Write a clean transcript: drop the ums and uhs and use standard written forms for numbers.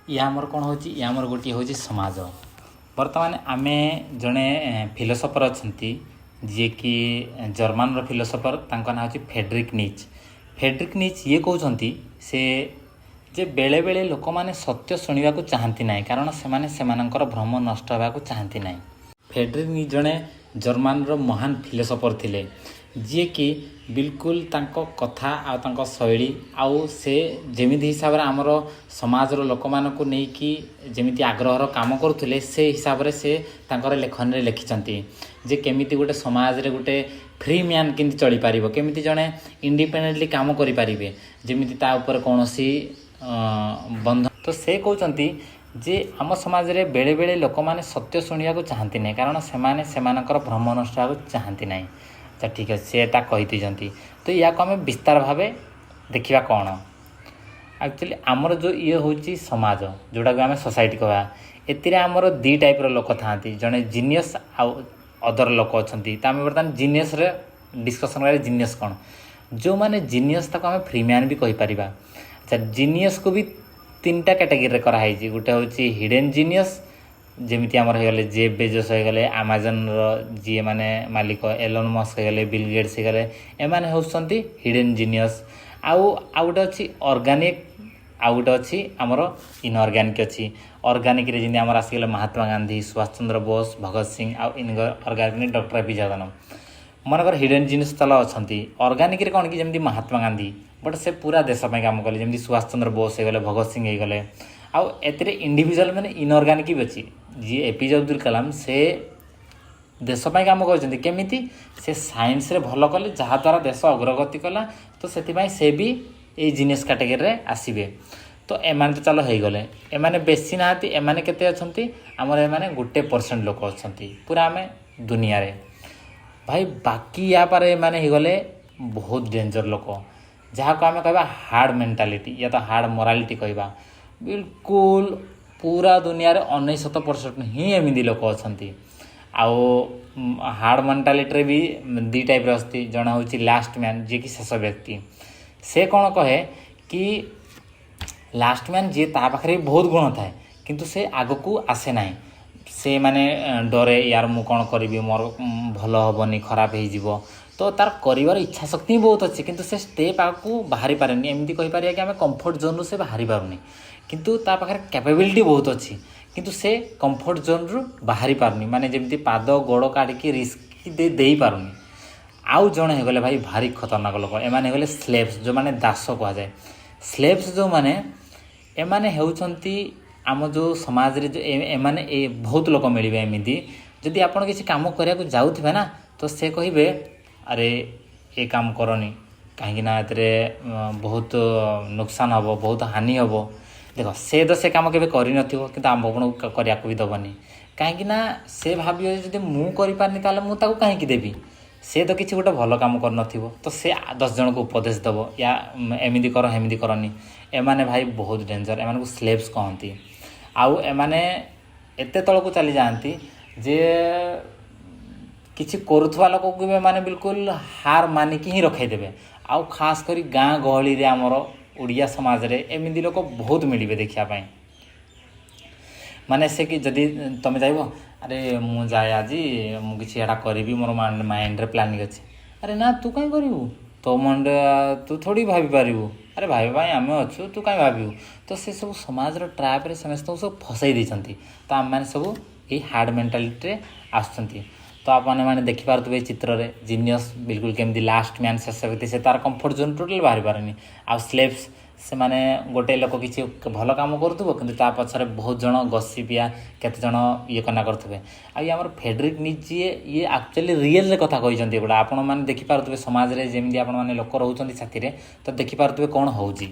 ଇଏ ଆମର କ'ଣ ହେଉଛି? ଇଏ ଆମର ଗୋଟିଏ ହେଉଛି ସମାଜ। ବର୍ତ୍ତମାନ ଆମେ ଜଣେ ଫିଲୋସଫର ଅଛନ୍ତି, ଯିଏକି ଜର୍ମାନର ଫିଲୋସଫର, ତାଙ୍କ ନାଁ ହେଉଛି ଫେଡ୍ରିକ୍ ନିଚ୍। ଫେଡ୍ରିକ୍ ନିଚ୍ ଇଏ କହୁଛନ୍ତି ସେ ଯେ ବେଳେବେଳେ ଲୋକମାନେ ସତ୍ୟ ଶୁଣିବାକୁ ଚାହାନ୍ତି ନାହିଁ, କାରଣ ସେମାନେ ସେମାନଙ୍କର ଭ୍ରମ ନଷ୍ଟ ହେବାକୁ ଚାହାନ୍ତି ନାହିଁ। ଫେଡ୍ରିକ୍ ନିଚ୍ ଜଣେ ଜର୍ମାନର ମହାନ ଫିଲୋସଫର ଥିଲେ, ଯିଏକି ବିଲକୁଲ ତାଙ୍କ କଥା ଆଉ ତାଙ୍କ ଶୈଳୀ ଆଉ ସେ ଯେମିତି ହିସାବରେ ଆମର ସମାଜର ଲୋକମାନଙ୍କୁ ନେଇକି ଯେମିତି ଆଗ୍ରହର କାମ କରୁଥିଲେ, ସେ ହିସାବରେ ସେ ତାଙ୍କର ଲେଖନୀରେ ଲେଖିଛନ୍ତି ଯେ କେମିତି ଗୋଟେ ସମାଜରେ ଗୋଟେ ଫ୍ରି ମ୍ୟାନ୍ କେମିତି ଚଳିପାରିବ, କେମିତି ଜଣେ ଇଣ୍ଡିପେଣ୍ଡେଣ୍ଟଲି କାମ କରିପାରିବେ, ଯେମିତି ତା ଉପରେ କୌଣସି ବନ୍ଧ। ତ ସେ କହୁଛନ୍ତି ଯେ ଆମ ସମାଜରେ ବେଳେବେଳେ ଲୋକମାନେ ସତ୍ୟ ଶୁଣିବାକୁ ଚାହାନ୍ତି ନାହିଁ, କାରଣ ସେମାନେ ସେମାନଙ୍କର ଭ୍ରମ ନଷ୍ଟ ହେବାକୁ ଚାହାନ୍ତି ନାହିଁ। ଆଚ୍ଛା, ଠିକ୍ ଅଛି, ସେ ତା କହିଦେଇଛନ୍ତି। ତ ୟାକୁ ଆମେ ବିସ୍ତାର ଭାବେ ଦେଖିବା କ'ଣ। ଆକ୍ଚୁଆଲି ଆମର ଯେଉଁ ଇଏ ହେଉଛି ସମାଜ, ଯେଉଁଟାକୁ ଆମେ ସୋସାଇଟି କହିବା, ଏଥିରେ ଆମର ଦୁଇ ଟାଇପ୍ର ଲୋକ ଥାଆନ୍ତି, ଜଣେ ଜିନିୟସ୍ ଆଉ ଅଦର ଲୋକ ଅଛନ୍ତି। ତ ଆମେ ବର୍ତ୍ତମାନ ଜିନିୟସ୍ରେ ଡିସ୍କସନ୍ କରିବା। ଜିନିୟସ୍ କ'ଣ? ଯେଉଁମାନେ ଜିନିୟସ୍, ତାକୁ ଆମେ ଫ୍ରି ମ୍ୟାନ୍ ବି କହିପାରିବା। ଆଚ୍ଛା, ଜିନିୟସ୍କୁ ବି ତିନିଟା କ୍ୟାଟେଗୋରୀରେ କରାହେଇଛି। ଗୋଟେ ହେଉଛି ହିଡ଼େନ୍ ଜିନିୟସ୍, ଯେମିତି ଆମର ହେଇଗଲେ ଜେଫ୍ ବେଜୋସ୍ ହେଇଗଲେ, ଆମାଜନର ଯିଏ ମାନେ ମାଲିକ, ଏଲନ୍ ମସ୍କ ହେଇଗଲେ, ବିଲ୍ ଗେଟ୍ସ ହେଇଗଲେ, ଏମାନେ ହେଉଛନ୍ତି ହିଡ଼େନ୍ ଜିନିୟସ୍। ଆଉ ଗୋଟେ ଅଛି ଅର୍ଗାନିକ୍, ଆଉ ଗୋଟେ ଅଛି ଆମର ଇନଅର୍ଗାନିକ୍ ଅଛି। ଅର୍ଗାନିକ୍ରେ ଯେମିତି ଆମର ଆସିଗଲେ ମହାତ୍ମା ଗାନ୍ଧୀ, ସୁଭାଷ ଚନ୍ଦ୍ର ବୋଷ, ଭଗତ ସିଂ, ଆଉ ଇନଅର୍ଗାନିକ୍ ଡକ୍ଟର ଏପିଜେ କଲାମ। ମନେକର ହିଡ଼େନ୍ ଜିନିୟସ୍ ତାହେଲେ ଅଛନ୍ତି। ଅର୍ଗାନିକ୍ରେ କ'ଣ କି ଯେମିତି ମହାତ୍ମା ଗାନ୍ଧୀ, ବଟ୍ ସେ ପୁରା ଦେଶ ପାଇଁ କାମ କଲେ, ଯେମିତି ସୁଭାଷ ଚନ୍ଦ୍ର ବୋଷ ହେଇଗଲେ, ଭଗତ ସିଂ ହେଇଗଲେ। ଆଉ ଏଥିରେ ଇଣ୍ଡିଭିଜୁଆଲ୍ ମାନେ ଇନଅର୍ଗାନିକ୍ ବି ଅଛି। ଯିଏ ଏପିଜେ ଅବ୍ଦୁଲ କଲାମ, ସେ ଦେଶ ପାଇଁ କାମ କରିଛନ୍ତି। କେମିତି? ସେ ସାଇନ୍ସରେ ଭଲ କଲେ, ଯାହାଦ୍ୱାରା ଦେଶ ଅଗ୍ରଗତି କଲା। ତ ସେଥିପାଇଁ ସେ ବି ଏଇ ଜିନିୟସ୍ କାଟେଗୋରୀରେ ଆସିବେ। ତ ଏମାନେ ତ ଚାଲ ହେଇଗଲେ। ଏମାନେ ବେଶୀ ନାହାନ୍ତି। ଏମାନେ କେତେ ଅଛନ୍ତି ଆମର? ଏମାନେ 1% ଲୋକ ଅଛନ୍ତି ପୁରା ଆମେ ଦୁନିଆରେ ଭାଇ। ବାକି ୟା ପରେ ଏମାନେ ହେଇଗଲେ ବହୁତ ଡେଞ୍ଜର ଲୋକ, ଯାହାକୁ ଆମେ କହିବା ହାର୍ଡ଼ ମେଣ୍ଟାଲିଟି ୟା ତ ହାର୍ଡ଼ ମୋରାଲିଟି କହିବା। ବିଲକୁଲ ପୁରା ଦୁନିଆରେ 99% ହିଁ ଏମିତି ଲୋକ ଅଛନ୍ତି। ଆଉ ହାର୍ଡ଼ ମେଣ୍ଟାଲିଟିରେ ବି ଦୁଇ ଟାଇପ୍ର ଅଛନ୍ତି। ଜଣେ ହେଉଛି ଲାଷ୍ଟ ମ୍ୟାନ୍, ଯିଏକି ଶେଷ ବ୍ୟକ୍ତି। ସେ କ'ଣ କହେ କି ଲାଷ୍ଟ ମ୍ୟାନ୍ ଯିଏ, ତା ପାଖରେ ବି ବହୁତ ଗୁଣ ଥାଏ, କିନ୍ତୁ ସେ ଆଗକୁ ଆସେ ନାହିଁ। ସେ ମାନେ ଡରେ, ୟାର ମୁଁ କ'ଣ କରିବି, ମୋର ଭଲ ହେବନି, ଖରାପ ହେଇଯିବ। ତ ତାର କରିବାର ଇଚ୍ଛା ଶକ୍ତି ହିଁ ବହୁତ ଅଛି, କିନ୍ତୁ ସେ ଷ୍ଟେପ୍ ଆଗକୁ ବାହାରି ପାରେନି। ଏମିତି କହିପାରିବା କି ଆମେ କମ୍ଫର୍ଟ ଜୋନ୍ରୁ ସେ ବାହାରି ପାରୁନି, କିନ୍ତୁ ତା ପାଖରେ କ୍ୟାପାବିଲିଟି ବହୁତ ଅଛି, କିନ୍ତୁ ସେ କମ୍ଫର୍ଟ ଜୋନ୍ରୁ ବାହାରି ପାରୁନି। ମାନେ ଯେମିତି ପାଦ ଗୋଡ଼ କାଢ଼ିକି ରିସ୍କ ଦେଇପାରୁନି। ଆଉ ଜଣେ ହେଇଗଲେ ଭାଇ ଭାରି ଖତରନାକ ଲୋକ। ଏମାନେ ହେଇଗଲେ ସ୍ଲେଭ୍ସ, ଯେଉଁମାନେ ଦାସ କୁହାଯାଏ। ସ୍ଲେଭ୍ସ ଯେଉଁମାନେ, ଏମାନେ ହେଉଛନ୍ତି ଆମ ଯେଉଁ ସମାଜରେ ଯେଉଁ ଏମାନେ ଏ ବହୁତ ଲୋକ ମିଳିବେ ଏମିତି। ଯଦି ଆପଣ କିଛି କାମ କରିବାକୁ ଯାଉଥିବେ ନା, ତ ସେ କହିବେ, "ଆରେ, ଏ କାମ କରନି, କାହିଁକି ନା ଏଥିରେ ବହୁତ ନୁକସାନ ହେବ, ବହୁତ ହାନି ହେବ।" ଦେଖ, ସେ ତ ସେ କାମ କେବେ କରିନଥିବ, କିନ୍ତୁ ଆପଣଙ୍କୁ କରିବାକୁ ବି ଦେବନି, କାହିଁକି ନା ସେ ଭାବିବ ଯେ ଯଦି ମୁଁ କରିପାରିନି, ତାହେଲେ ମୁଁ ତାକୁ କାହିଁକି ଦେବି? ସେ ତ କିଛି ଗୋଟେ ଭଲ କାମ କରିନଥିବ। ତ ସେ 10 ଜଣଙ୍କୁ ଉପଦେଶ ଦେବ, ୟା ଏମିତି କର, ଏମିତି କରନି। ଏମାନେ ଭାଇ ବହୁତ ଡେଞ୍ଜର। ଏମାନଙ୍କୁ ସ୍ଲେଭ୍ସ କହନ୍ତି। ଆଉ ଏମାନେ ଏତେ ତଳକୁ ଚାଲିଯାଆନ୍ତି ଯେ କିଛି କରୁଥିବା ଲୋକକୁ ବି ଏମାନେ ବିଲକୁଲ ହାର ମାନିକି ହିଁ ରଖେଇଦେବେ। ଆଉ ଖାସ କରି ଗାଁ ଗହଳିରେ, ଆମର ଓଡ଼ିଆ ସମାଜରେ ଏମିତି ଲୋକ ବହୁତ ମିଳିବେ ଦେଖିବା ପାଇଁ। ମାନେ ସେ କି ଯଦି ତୁମେ ଯାଇବ, "ଆରେ, ମୁଁ ଯାଏ, ଆଜି ମୁଁ କିଛି ଏଇଟା କରିବି, ମୋର ମାଇଣ୍ଡରେ ପ୍ଲାନିଂ ଅଛି।" "ଆରେ ନା, ତୁ କାହିଁ କରିବୁ? ତୋ ମୁଣ୍ଡ ତୁ ଥୋଡ଼ି ଭାବିପାରିବୁ? ଆରେ, ଭାବିବା ପାଇଁ ଆମେ ଅଛୁ, ତୁ କାହିଁ ଭାବିବୁ?" ତ ସେସବୁ ସମାଜର ଟ୍ରାପ୍ରେ ସମସ୍ତଙ୍କୁ ସବୁ ଫସେଇ ଦେଇଛନ୍ତି। ତ ଆମେମାନେ ସବୁ ଏଇ ହାର୍ଡ଼ ମେଣ୍ଟାଲିଟିରେ ଆସୁଛନ୍ତି। ତ ଆପଣମାନେ ଦେଖିପାରୁଥିବେ ଏଇ ଚିତ୍ରରେ ଜିନିୟସ୍ ବିଲକୁଲ କେମିତି ଲାଷ୍ଟ ମ୍ୟାନ୍, ଶେଷ ବ୍ୟକ୍ତି, ସେ ତାର କମ୍ଫର୍ଟ ଜୋନ୍ ଟୋଟାଲ୍ ବାହାରି ପାରେନି। ଆଉ ସ୍ଲେଭ୍ସ, ସେମାନେ ଗୋଟେ ଲୋକ କିଛି ଭଲ କାମ କରୁଥିବ, କିନ୍ତୁ ତା ପଛରେ ବହୁତ ଜଣ ଗସିପିଆ କେତେ ଜଣ ଇଏ କନା କରୁଥିବେ। ଆଉ ଇଏ ଆମର ଫେଡରିକ୍ ନିଚ୍ ଯିଏ, ଇଏ ଆକ୍ଚୁଆଲି ରିଏଲ୍ରେ କଥା କହିଛନ୍ତି ଏଗୁଡ଼ା। ଆପଣମାନେ ଦେଖିପାରୁଥିବେ ସମାଜରେ ଯେମିତି ଆପଣମାନେ ଲୋକ ରହୁଛନ୍ତି ସାଥିରେ, ତ ଦେଖିପାରୁଥିବେ କ'ଣ ହେଉଛି।